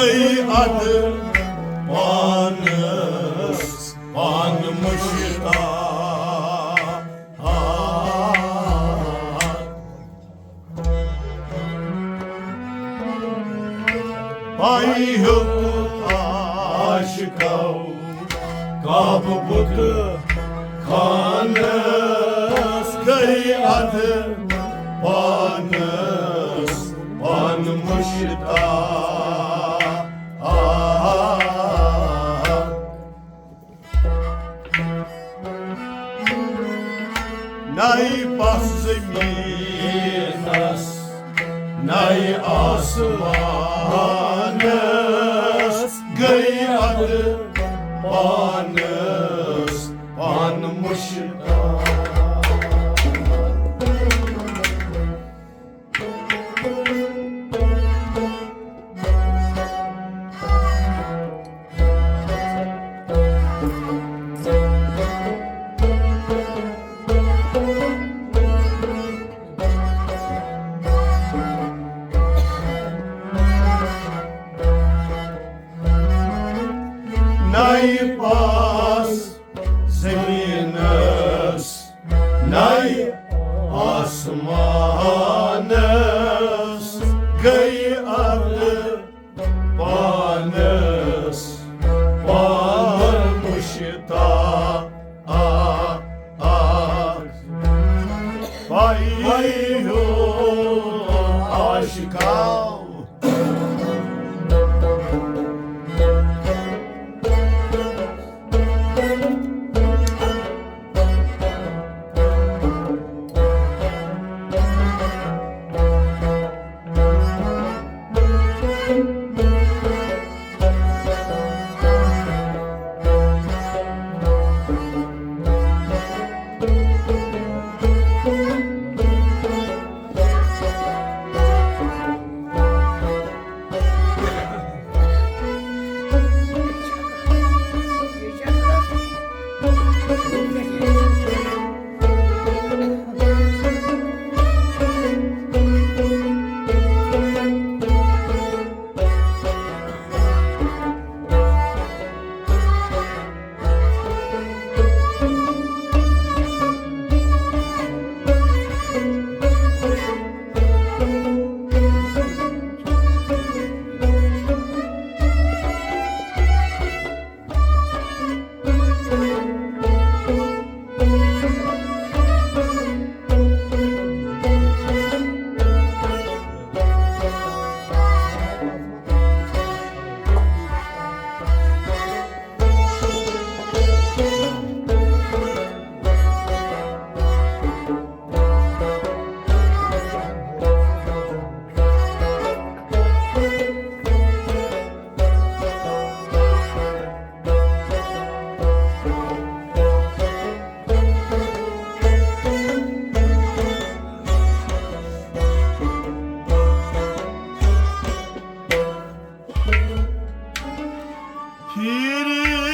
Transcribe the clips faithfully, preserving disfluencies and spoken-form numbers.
گٔے ادٕ پانس پان مشتاق۔ پاے ہیوٚت عاشقو کعبہٕ بُت خانس، گٔے ادٕ پانس پان مشتاق۔ نَے پس زمینس، نَے آسمانس، گٔے ادٕ پانس پان مشتاق۔ نَے پس زمینس، نَے آسمانس، گٔے ادٕ پانس پان مشتاق۔ پاے ہیوٚت عاشقو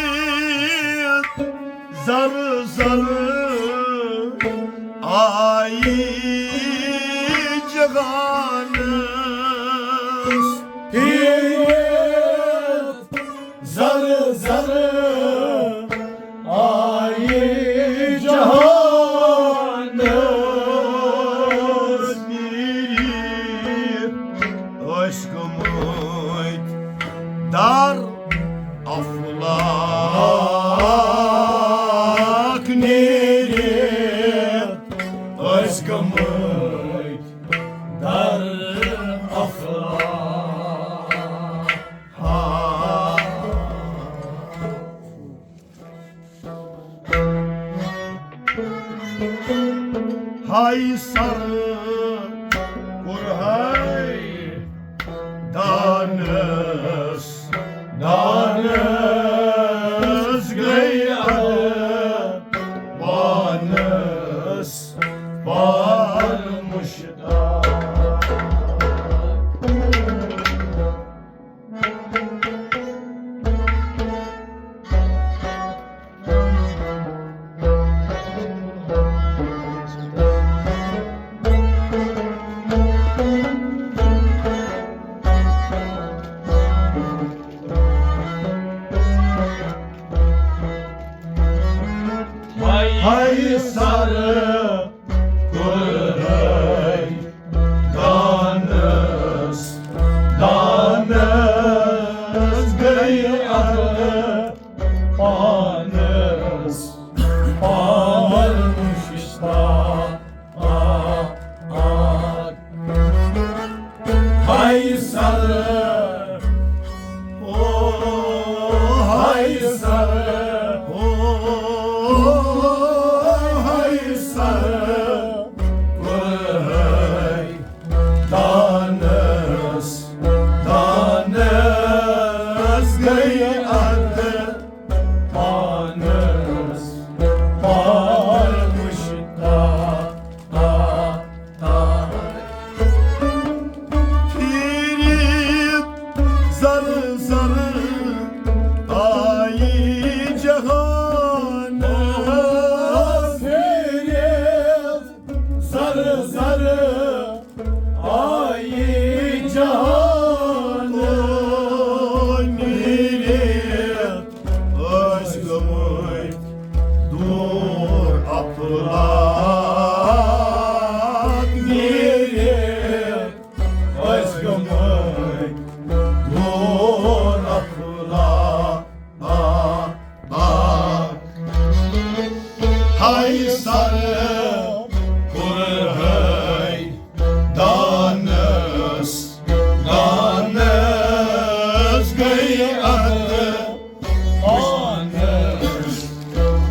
پھیرِتھ زر زر آیی جہانس۔ پھیرِتھ زر زر آیی جہانس۔ پھیرِتھ ٲسۍ گٔمٕتۍ در افلاک، نیٖرِتھ ٲسۍ گٔمٕتۍ در افلاک۔ ہاے سر کوٚر ہاے دانس، دانس گٔے ادٕ پانس پان مشتاق۔ سر کوٚرہے دانس، دانس گٔے ادٕ پانس پاور مشتاق۔ ہاے سر، او ہاے سر، او ہاے سر، کوٚرہے دانس، دانس گٔے ادٕ پانس پاور مشتاق۔ پھیرِتھ زر زر آیی جہان، پھیرِتھ زر زر آیی جہان، نیٖرِتھ ٲسۍ گٔمٕتۍ دوٗر افلاک، نیٖرِتھ ٲسۍ گٔمٕتۍ دوٗر افلاک۔ آ، آ۔ ہاے سر کوٚرہے دانس، دانس گٔے ادٕ پانس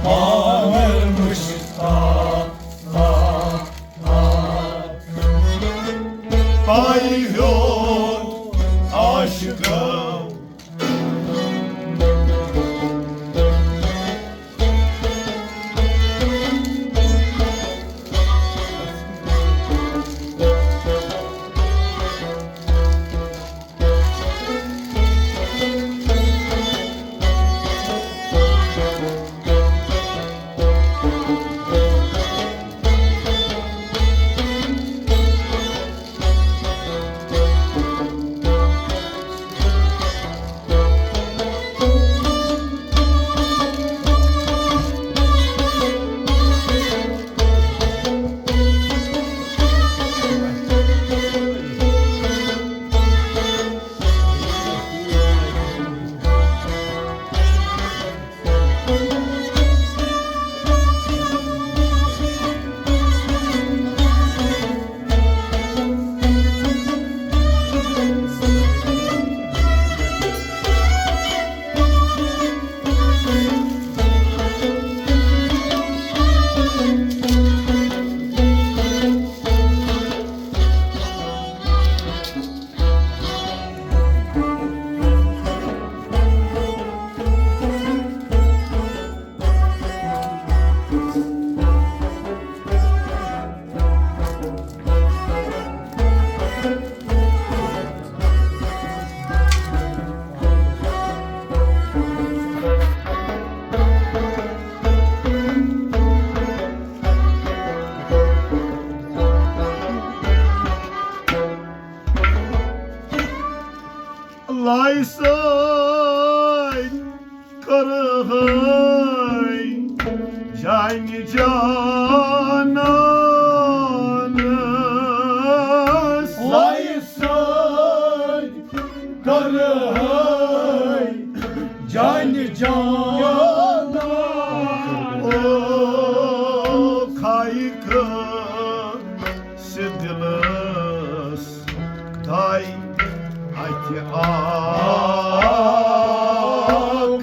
پاور مشتاق۔ پاے ہیوٚت عاشقو لایہِ سۭتۍ کٔرہَے جانہِ جانانس۔ لایہِ سۭتۍ کٔرہَے جانہِ جانانس۔ او کھایہِ کٲنٛسہِ دِلس داے اتھِ آ،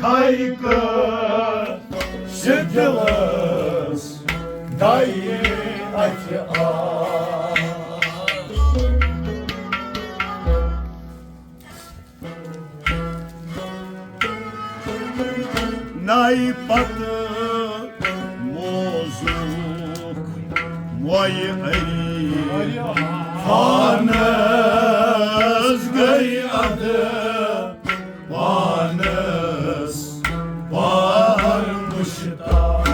کھے کٲنٛسہِ دِلس داے اتھِ آ۔ ناے پتہٕ موزُک وۄیہِ عرفانس گٔے ادٕ پانس پار مشتاق۔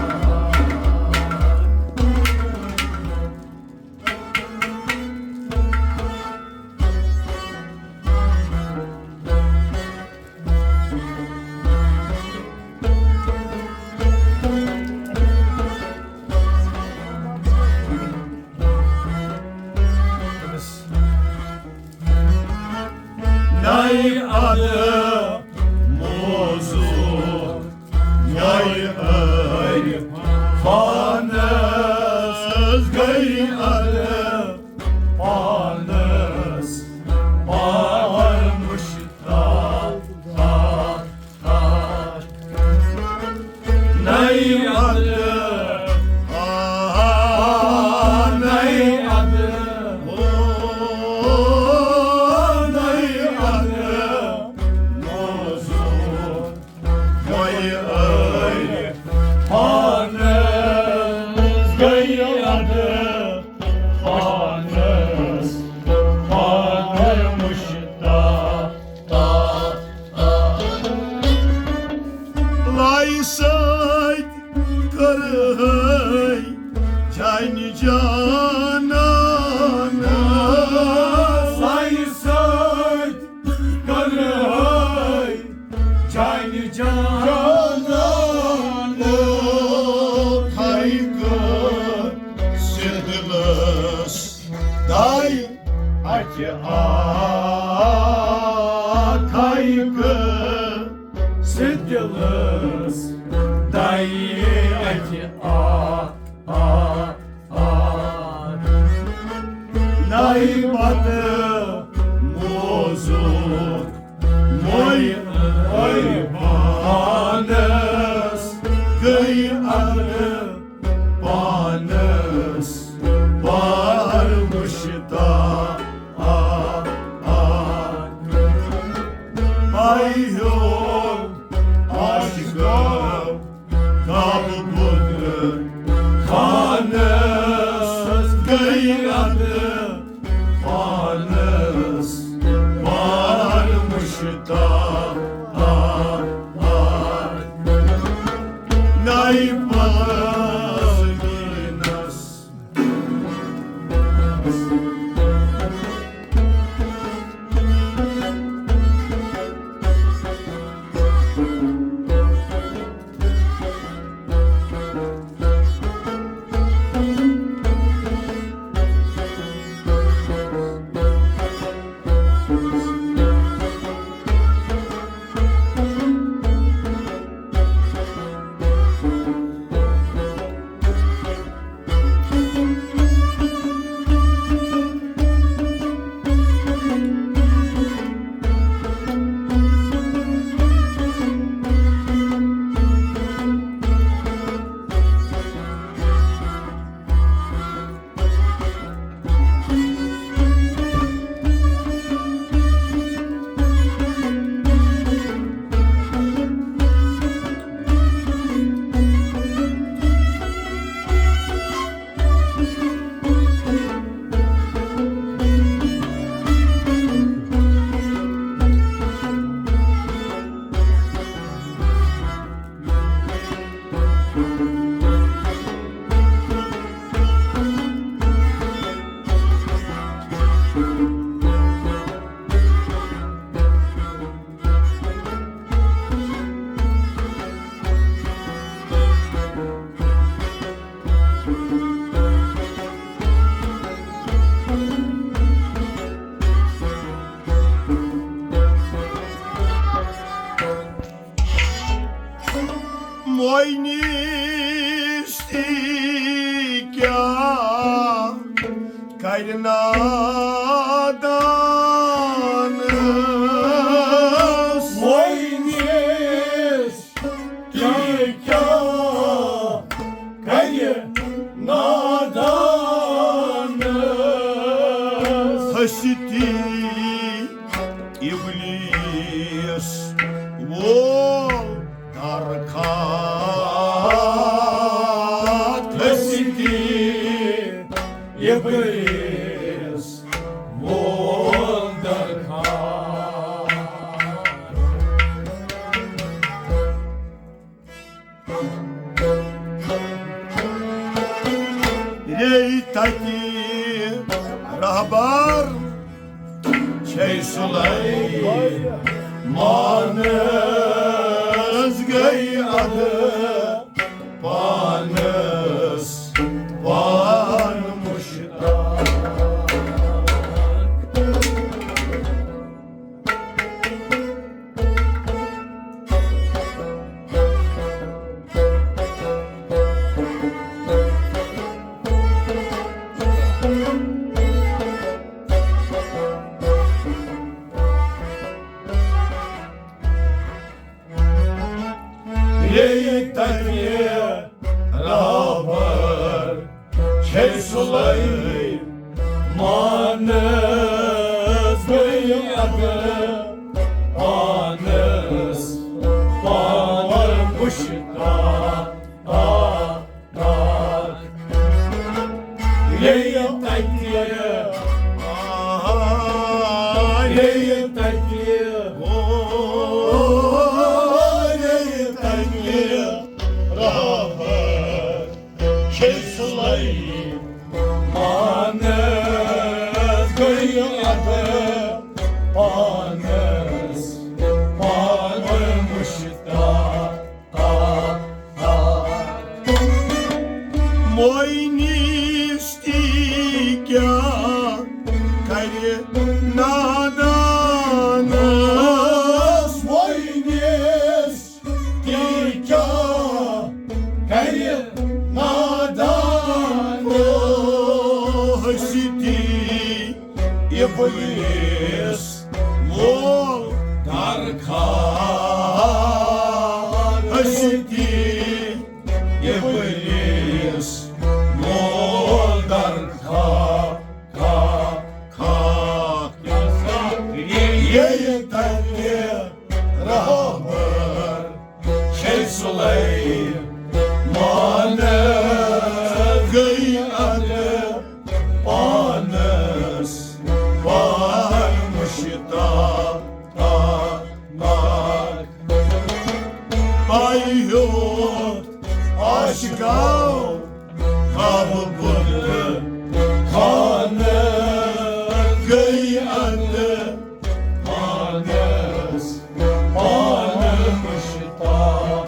موضوع یہِ عرفانس گٔے عرفانس پاور مشتاق۔ نئی عطر، آ، نئی عطر، او، نئی عطر، موضوع گٔے عرفانس، گٔے عطر پانس، پاور مشتاق۔ لایہِ سۭتۍ کٔرہَے چانہِ جانان۔ لایہِ سۭتۍ کٔرہَے چانہِ جانان۔ تھایہِ کٲنٛسہِ دِلس دایہِ اَتہِ آ، تھایہِ کٲنٛسہِ دِلس دایہِ اَتہِ آ، آ، آ۔ نَیہِ پتہٕ موضوع مۄے أے پانس گٔے اَدٕ پانس پاور مشتاق۔ آے ہیوٚو عاشقو کعبہٕ بُت خانس، گٔے اَدٕ پانس پاور مشتاق۔ آے، آے، نَیہِ پلگینس۔ موینیستی کیا کرنا دان۔ موینیس کیا کرِ نادان۔ ہستی ابلیس وول درخواست۔ ہستی ابلیس وول درخواست۔ ریٚیہِ تَتہِ رہبر چھے سُلیمانس، گٔے اَدٕ پانس پان مشتاق۔ ییٚلہِ تَتہِ رہبر چھے سُلیمانس گٔے اَدٕ پانس پان مُشتاق۔ ییٚلہِ تَتہِ، آ، ییٚلہِ تَتہِ، او، ییٚلہِ تَتہِ رہبر چھے سُلیمانس گٔے اَدٕ پانس پان مُشتاق۔ معینس تہِ کیٛاہ کرِ نادانس؟ معینس تہِ کیٛاہ کرِ نادانس؟ ہستی ابلیس لول در کھا، ہستی ابلیس لول در کھا، کھا، کھا۔ ییٚلہِ تَتہِ رہبر چھے سُلیمانس گٔے اَدٕ پانس پان مُشتاق۔ پَے ہیوٚت عاشقو خوابہٕ بُت خانہٕ گٔے اَدٕ پانس پان مُشتاق۔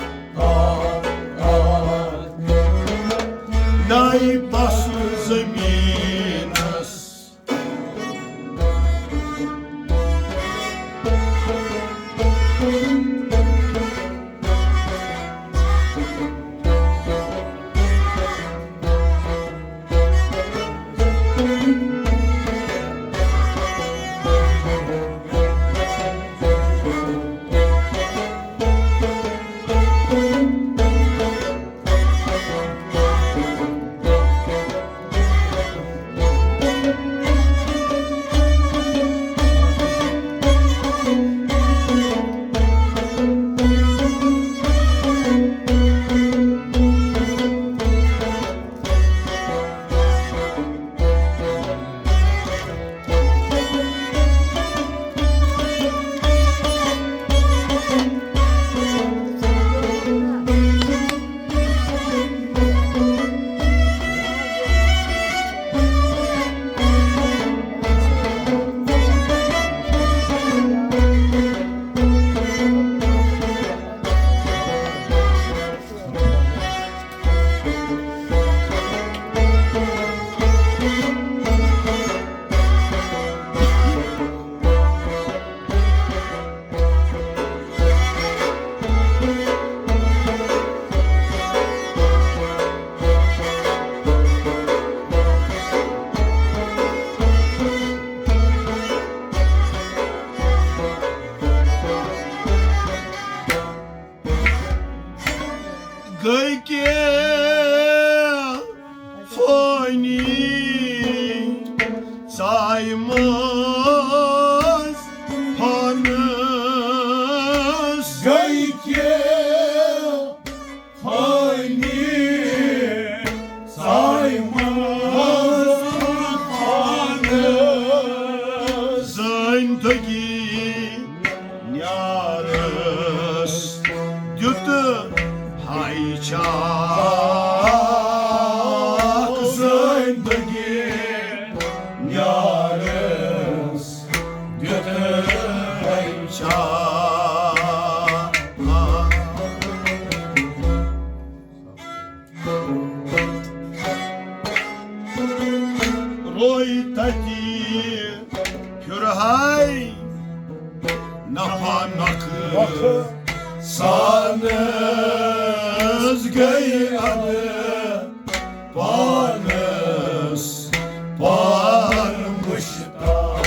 نَے پَسہٕ زٔمیٖنس۔ گٔے کینٛہہ فٲنی ژایہِ منٛز پانس۔ گٔے کینٛہہ فٲنی ژایہِ منٛز پانس۔ زندگی نیارس دیُت ہاے چاک، زندگی نیارس دیُت ہاے چاک۔ روے تتی پھرہاے نفع نخ سانس گٔے ادٕ پانس پان مشتاق۔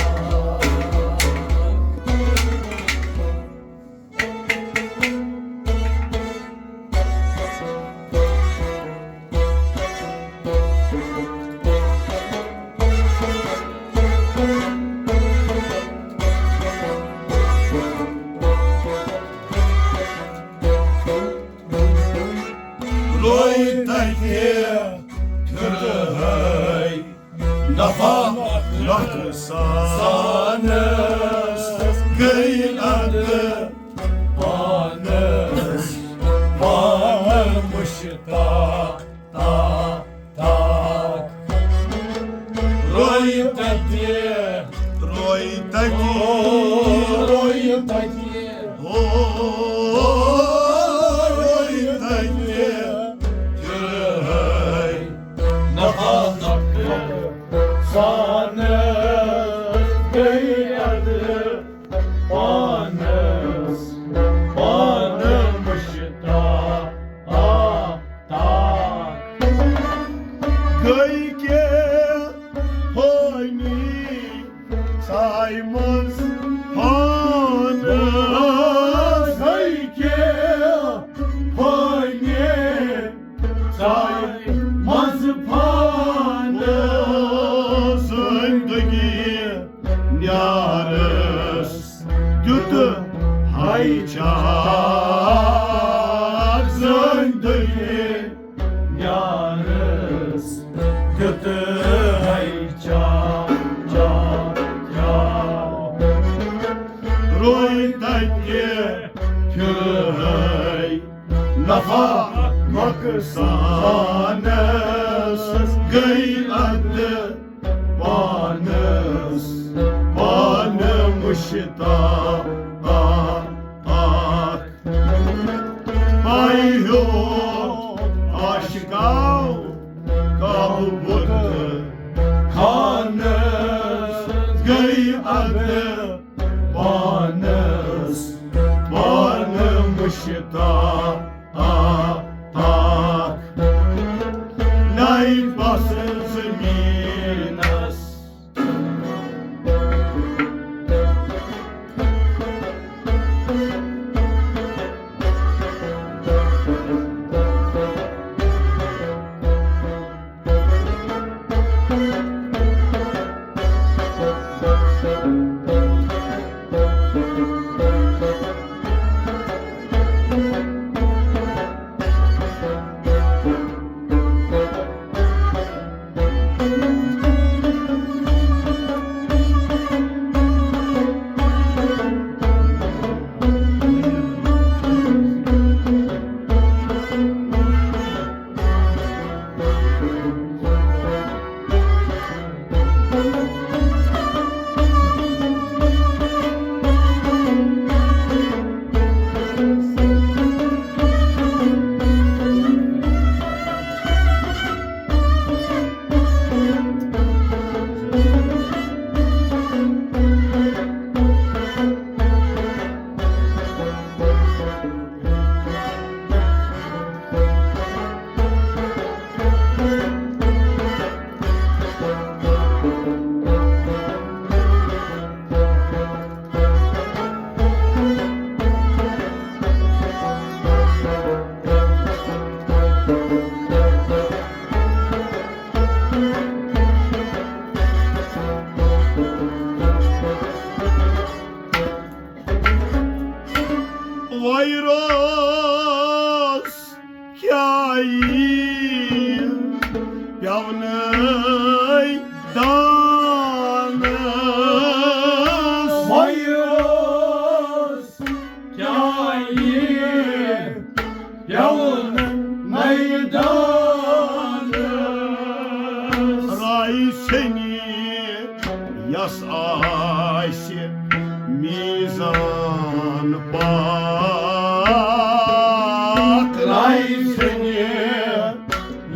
سانس گٔے ادٕ پانس پانہٕ مشتاق۔ گٔے کینٛہہ فٲنی ژایہِ منٛز پانس۔ گٔے کینٛہہ فٲنی ژایہِ منٛز پانس۔ زندگی نیارس دیُت ہاے چاک۔ زندگی نیارس دیُت ہاے چاک، چاک، چاک۔ روے تتہِ پھرے نفع نۄقصانس۔ گٔے ادٕ پانس پانہٕ مشتاق۔ پایو عاشقاو کعبہٕ بُت خانس۔ گٔے ادٕ پانس پانہٕ مشتاق۔ نَے پس زمینس۔ ویروس کیٛاہ یی پٮ۪ونَے دانَس؟ ویروس کیٛاہ یی پٮ۪ونَے دانَس؟ رایہِ ژھیٚنہِ یس آسہِ میزان پاک۔ رایہِ ژھیٚنہِ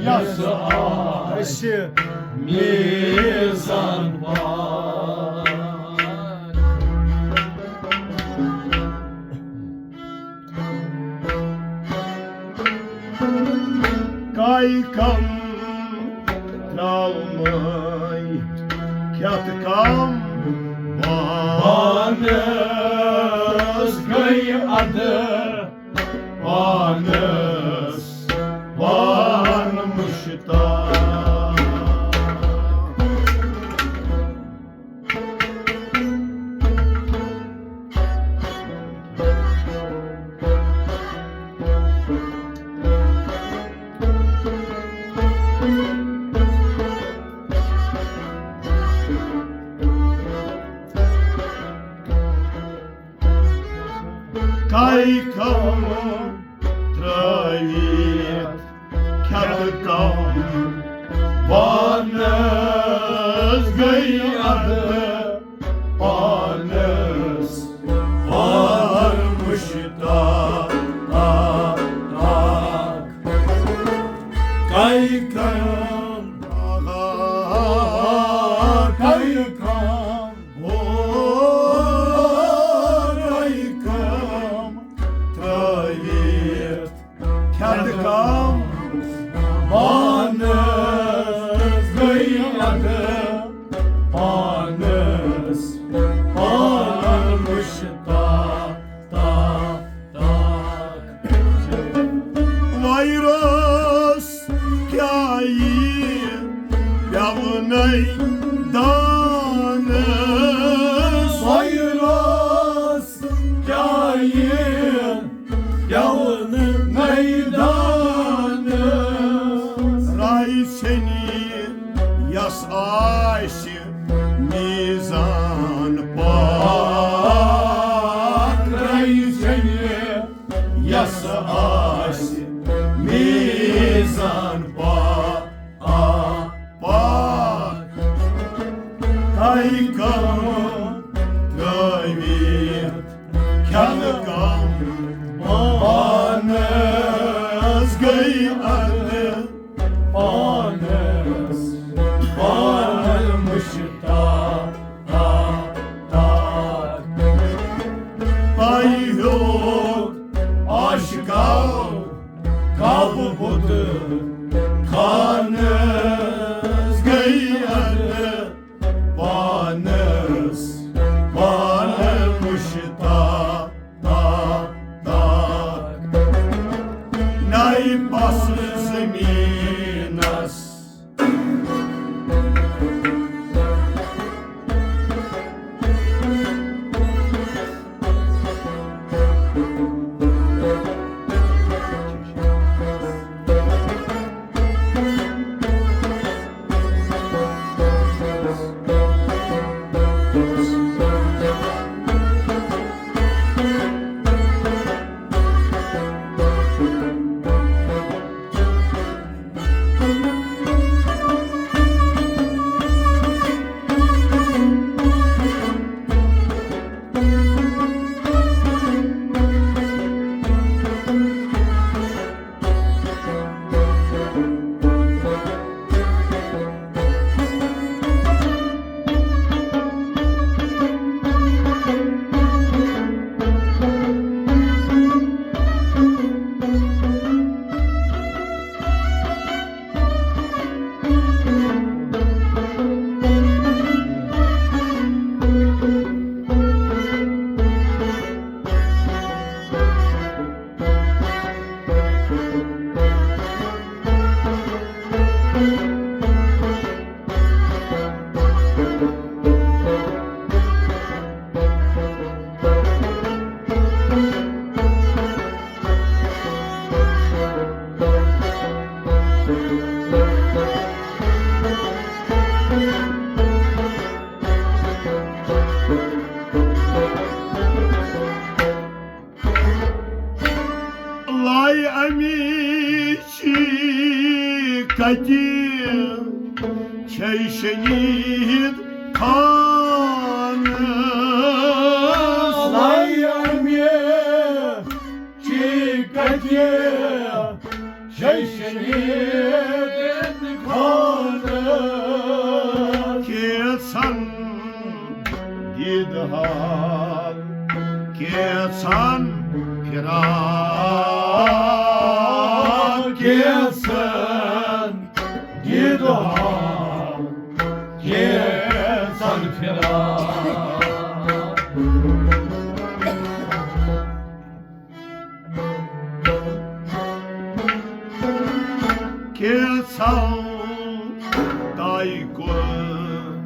یس آسہِ میزان پاک۔ کاے کم ترٛاومَے کھٮ۪تھ کم بانَس۔ گٔے ادٕ پانَس پان مشتاق۔ کاے کم ترٛٲوِتھ کھٮ۪تھ کم بانَس۔ گٔے ادٕ پانَس پان مشتاق۔ تا، تا، تا۔ کئی کم، آغا، کئی کم، او، کئی کم، ترٲوِتھ کھٮ۪نہٕ کم، پانس گٔے اَدٕ، پانس، پان مُشتاق۔ تا، تا۔ وایرس کیٛاہ یی پٮ۪ونَے دانس؟ وایرس کیٛاہ یی پٮ۪ونَے دانس؟ راے چھنی یس آسہِ میزان پاک، رایہِ چھنہِ یس آسہِ میزان پاک، آ، پاک۔ تۄہہِ کم ترٲوِتھ کھٮ۪نہٕ کم، پانس گٔے اَدٕ۔ پانس، پان مُشتاق، تاک، تاک۔ تۄہہِ ہیوٚت عاشقو کب بُت خانس گٔے اَدٕ۔ پانس، پان مُشتاق، تاک، تاک۔ نَے پس زمینس۔ لایہِ اَمِچ کَتہِ چھے شہید خان؟ لایہِ اَمِچ کَتہِ چھے شہید خان؟ کیژھن دیدٕ حال، کیژھن فراق، کیژھن دیدٕ حال، کیژھن فراق۔ کیژھو تۄہہِ کوٚر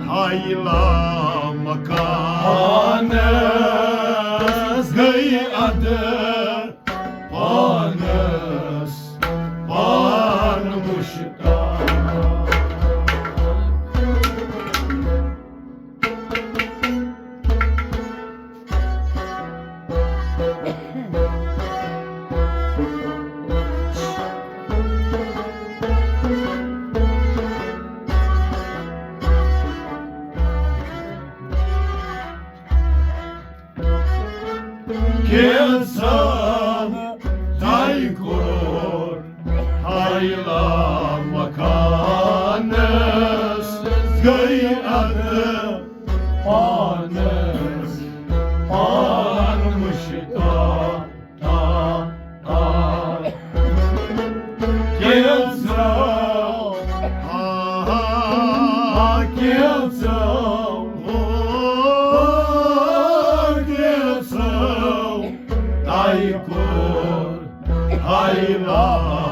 ہاے لامکانس گٔے اَدٕ پانس پان مُشتاق۔ یژھان تۄہہِ کوٚر حیلا مکانس، گٔے ادٕ پانس پان مشتاق۔ کینٛژھو، آ، کینٛژھو، او، کینٛژھو تۄہہِ کوٚر حیلا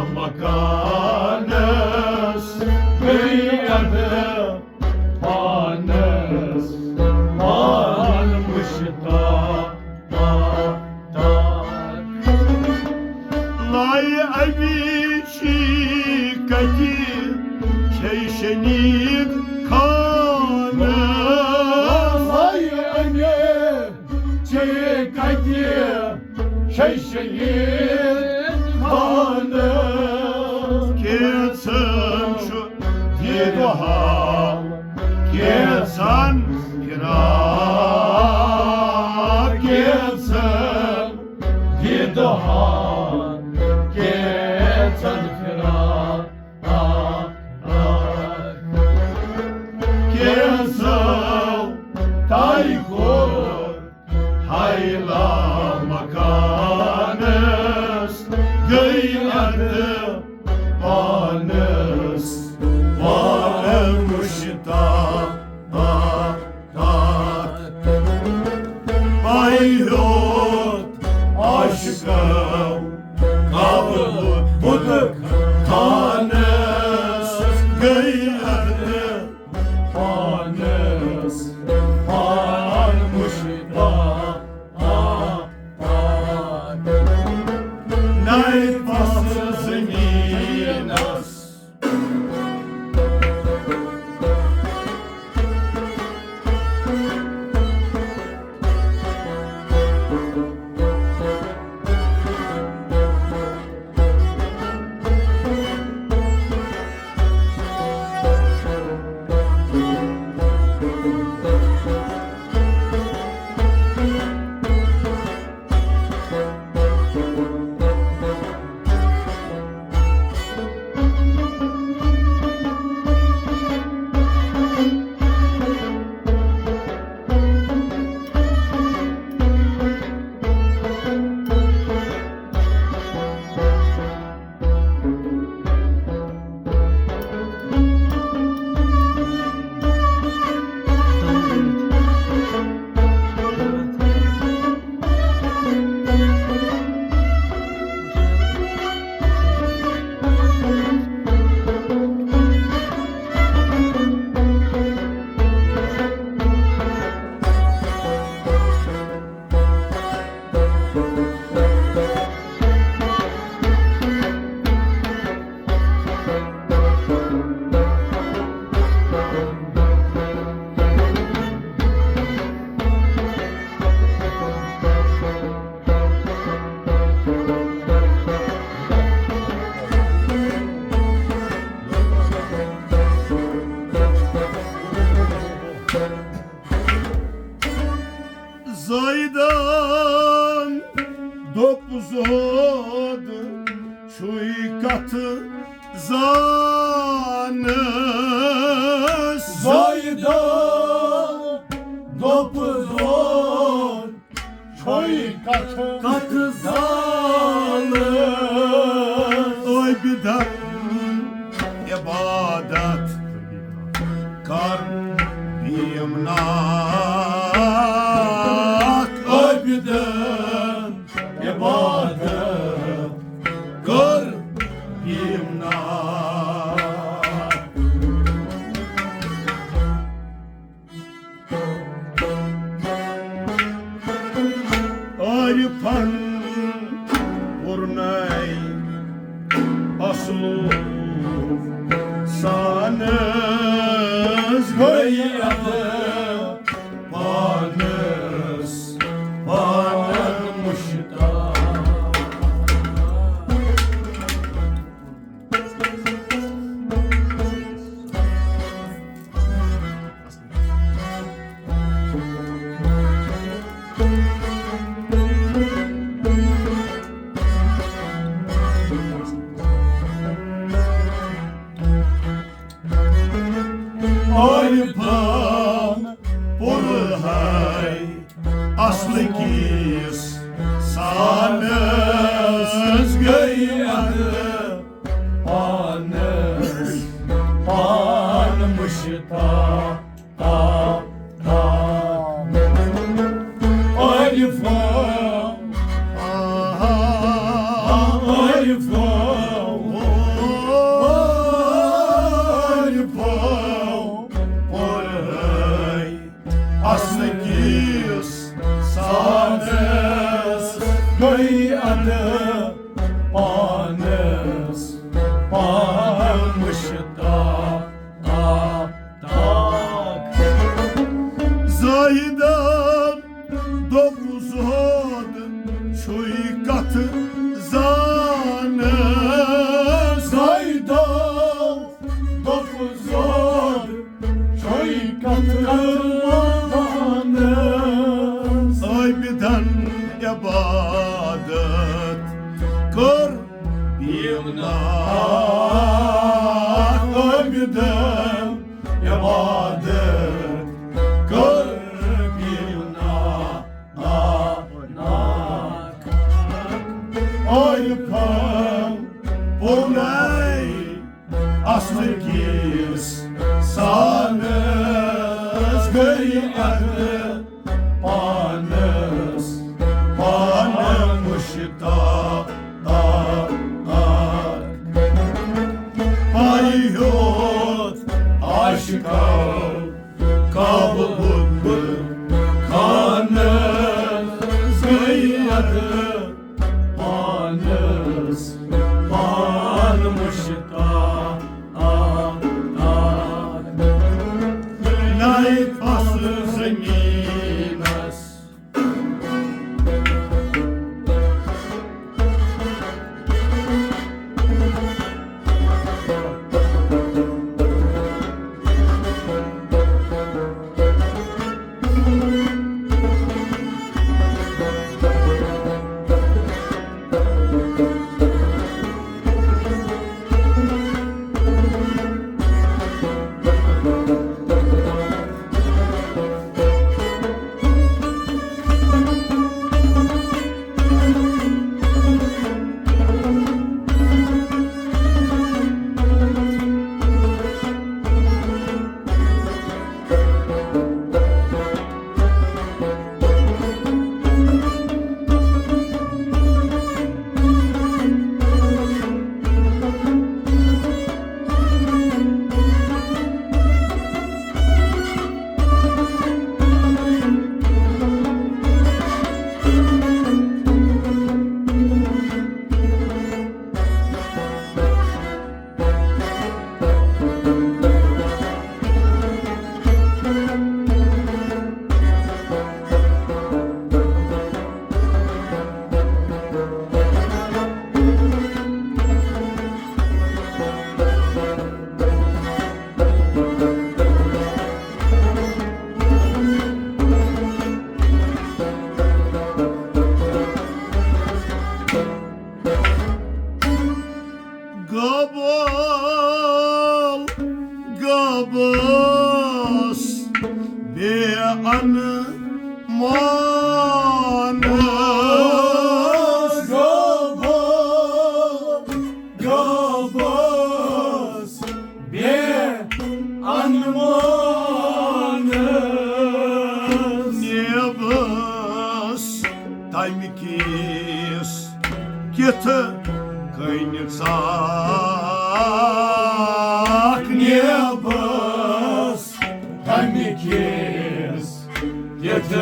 مکانس، گٔے ادٕ پانس پان مشتاق۔ لایہِ امی چھی کتہِ چھے شنید خانس۔ لایہِ امی چھی کتہِ چھے شنید خانس۔ کینٛژھن چھُ دیٖدٕ حال، کینٛژھن فراق، کینٛژھن دیٖدٕ حال، کینٛژھن فراق۔ کینٛژھو تۄہہِ کوٚر حیلا مکانس، گٔے ادٕ پانس پان مشتاق۔ پایوت عاشقو قبل بت خانس، گٔے ادٕ پانس پان مشتاق۔ نَے پس زمینس۔ زٲیدان دوٚپ زود چھُے کتھ زانس۔ زٲیدان دوٚپ زود چھُے کتھ کتھ زانس۔ عٲبدن عبادت کر بیمناک۔ عٲبدن عبادت کر بیمناک۔ عارفن پُرنَے اصلو سانس گٔے ادٕ پانس پان مشتاق۔ پانس گٔے ادٕ پانس پان مشتاق، تاق، تاق۔ عارفو، عارفو، عارفو، پرہے اصل کِس سانس گٔے ادٕ پانس پان مشتاق، تاق، تاق۔ زاہدن دوٚپ زہد چھُے کتھ زانس۔ زاہدن دوٚپ زہد چھُے کتھ زانس۔ عٲبدن عبادت کٔر بیمناک، عٲبدن عبادت کٔر بیمناک، ناک، ناک۔ عارفن پرہے اصل کِس سانس گٔے ادٕ پانس پان مشتاق، تاق، تاق۔ پے ہیوٚت عاشقو کعبہٕ قطب خانس گٔے ادٕ پانس پان مشتاق، تاق، تاق۔ ناے فصل زمینس۔ گبل گبس بے ان مانس۔ گبل گبس بے ان مانس۔ نیبس تمہِ کِس کِتھ کٔنۍ ژاکھ۔ نیبس تمہِ کِس کِتھ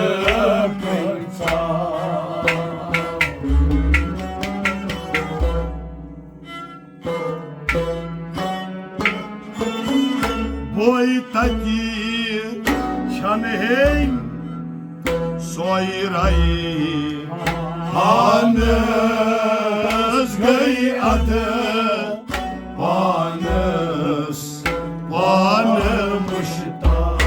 کٔنۍ ژاکھ۔ بوے تتی چھن ہیٚنۍ سۄے رے ہانس گٔے ادٕ پانس پان مشتاق۔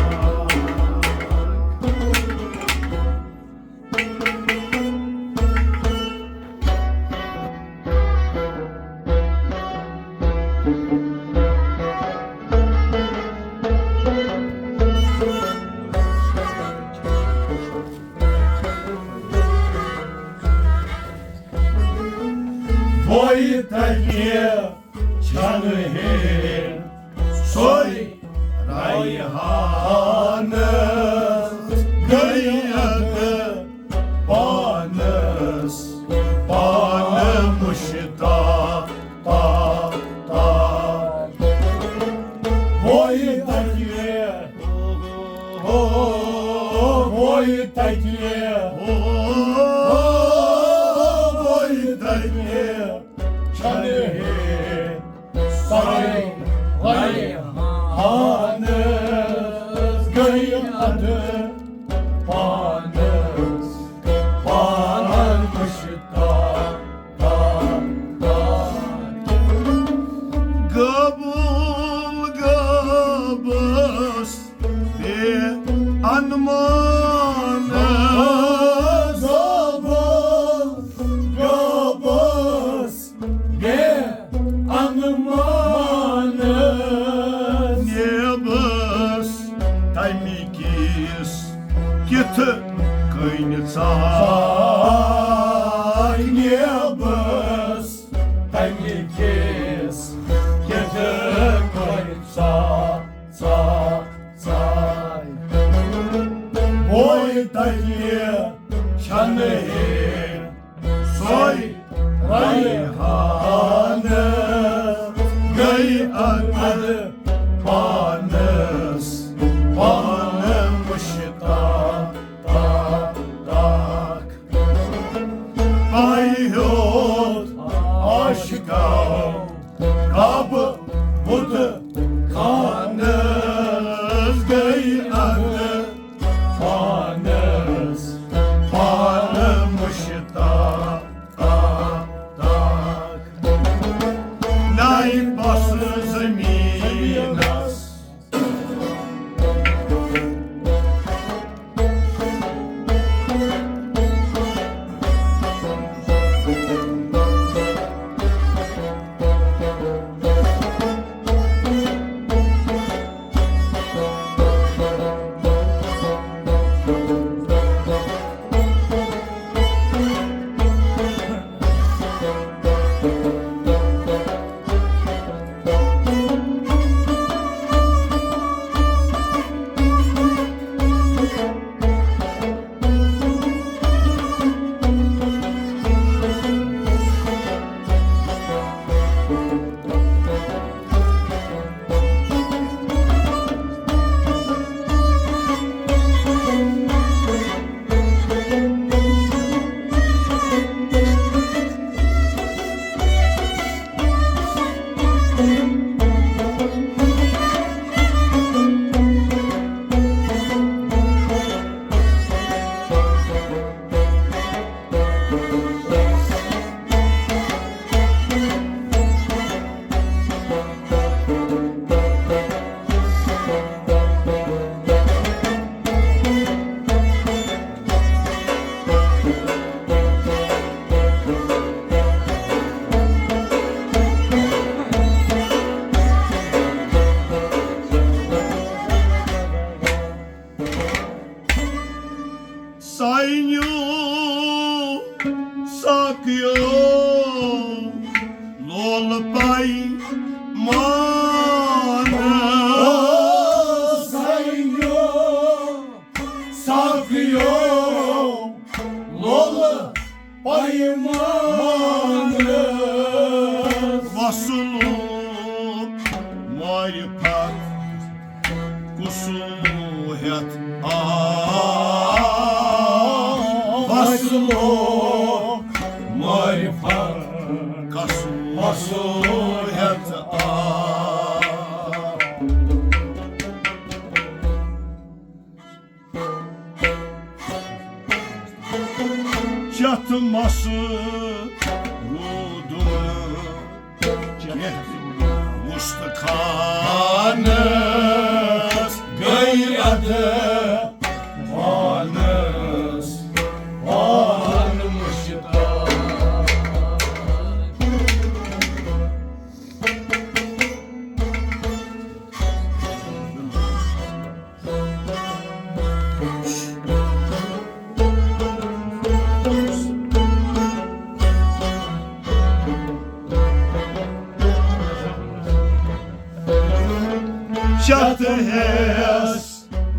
پوٚے تَتہِ چھَنہٕ ہے سۄے ریحانہٕ گٔے اَتہٕ پانَس پانہٕ مُشتاق، تاق، تاق۔ پوٚے تَتہِ، ہو، پوٚے تَتہِ، ہو، پوٚے تَتہِ چھَنہٕ ہے سۄے ریحانہٕ گٔے اَدٕ پانَس پانَس مُشتاق، تاق، تاق۔ قبول گوٚبُس بے انمان۔ گوٚبُس، گوٚبُس بے انمان۔ نیبس تمہِ کِس کِتھ کٔنۍ ژاے؟ نیبس تمہِ کِس کِتھ کٔنۍ ژاے؟ ژاے، ژاے۔ بوے تَتہِ چھَنہٕ ہے سۄے ریحانہٕ گٔے اَدٕ پانَس پانہٕ مُشتاق، تاق، تاق۔ پَے ہیوٚت عاشقو کعبہٕ بُتہٕ خانَس گٔے اَدٕ پانَس پانہٕ مُشتاق، تاق، تاق۔ نَے پَسہٕ زٔمیٖنَس۔ ساینیو ساقیو لول پائی مان۔ ساینیو ساقیو لول پائی مان۔ وصلو معرفت کسو ہیت آ، وصلو معرفت کسو، کسو ہیت آ۔ چتھ مس روٗدُن۔ وُستہٕ خانس گٔے ادٕ پانس پان مشتاق۔ چتھ ہیس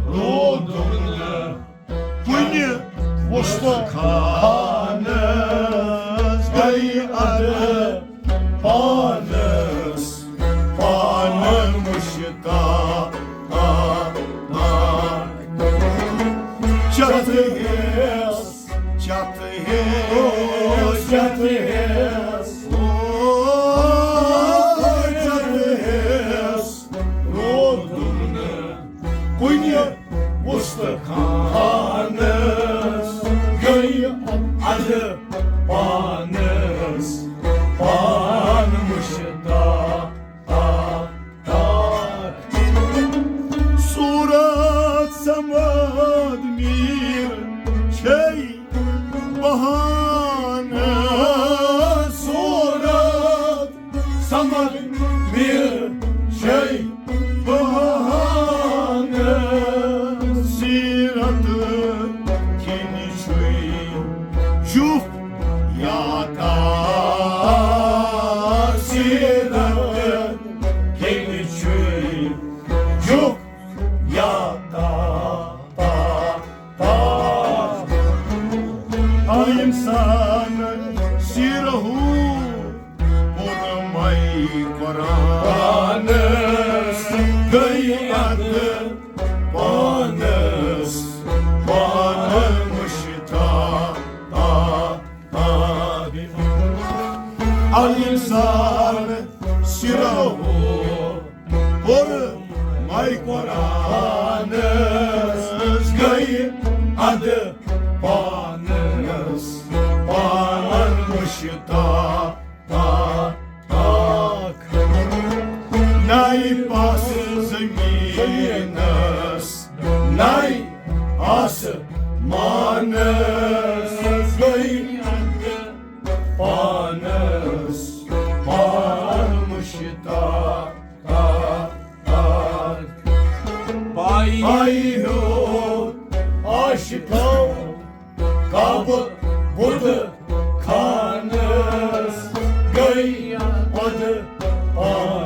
رودُن نہٕ کُنہِ وُستہٕ خانس، گٔیہِ ادٕ پانس پان مشتاق۔ چتھ ہیس، چتھ ہیس، چتھ ہیس، او، چتھ ہیس رودُن نہٕ کُنہِ وُستہٕ خانس، گٔیہِ ادٕ پانس پان مشتاق۔ صورت سمد میر چھے بہانہٕ، صورت سمد میر چھے بہانہٕ، سیرت کِنۍ چھُے جُف یا تاک، سیرت کِنۍ چھُے جُف یا تاک۔ آ انسان سیرہو پُرمے قرآنس، گٔیہِ ادٕ پانس پان مشتاق۔ آ انسان سیرہو پُرمے قرآنس، گٔیہِ ادٕ پانس پان مشتاق۔ نَے پاس زمینس، نَے آسمانس، گٔیہِ ادٕ پانس پان مشتاق۔ پائی ہیوٚت عاشقو کعبہٕ بُتہٕ خانس، گٔیہِ ادٕ پانس